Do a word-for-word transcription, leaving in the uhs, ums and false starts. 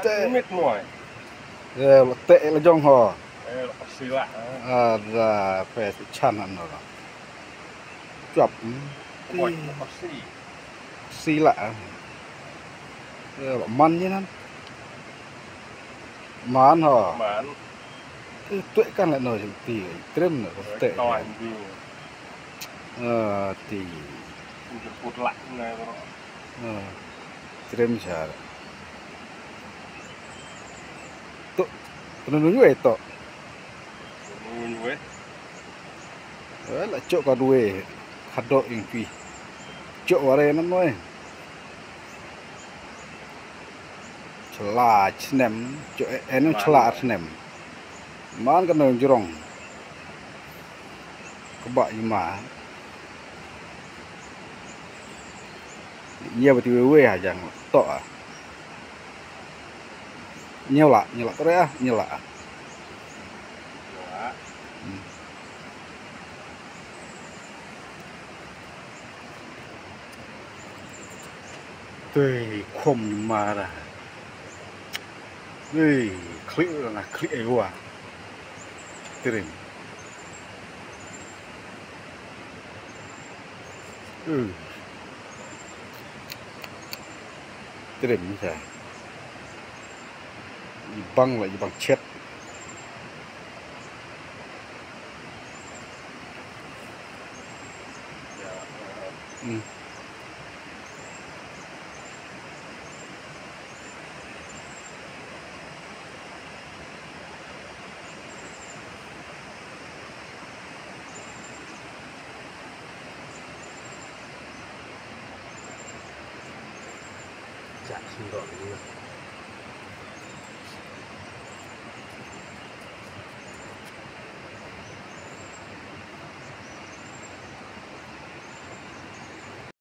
Te. Mit noi. Ye, la te la jong ho. Eh, la sila. Ada pe chan ano. Chap. Oi, la si. Sila. Ye, la man ni nan. Man ho. Man. Te tu kan la no ti. Trim no. Te. Toi bi. Ah, ti. Put lak ngai ro. Ah, trim sar. To, kena nunjuk eh to. Nunjuk eh. Eh, la chok ka dua. Khadok ing pi. Chok ware nan noi. Chla snem, chok eh, eh, no chla snem. Man ka nong jrong. Kaba ima. Nia bati wewe ha jang to ah. Nia la, nia la tore ah, nia la ah. Hmm. Tui khum mara. Ui, klik na klik ai wa. Trim. Ui. Trim sa. Ibang la ibang chet. Hmm. Chak sendok dulu.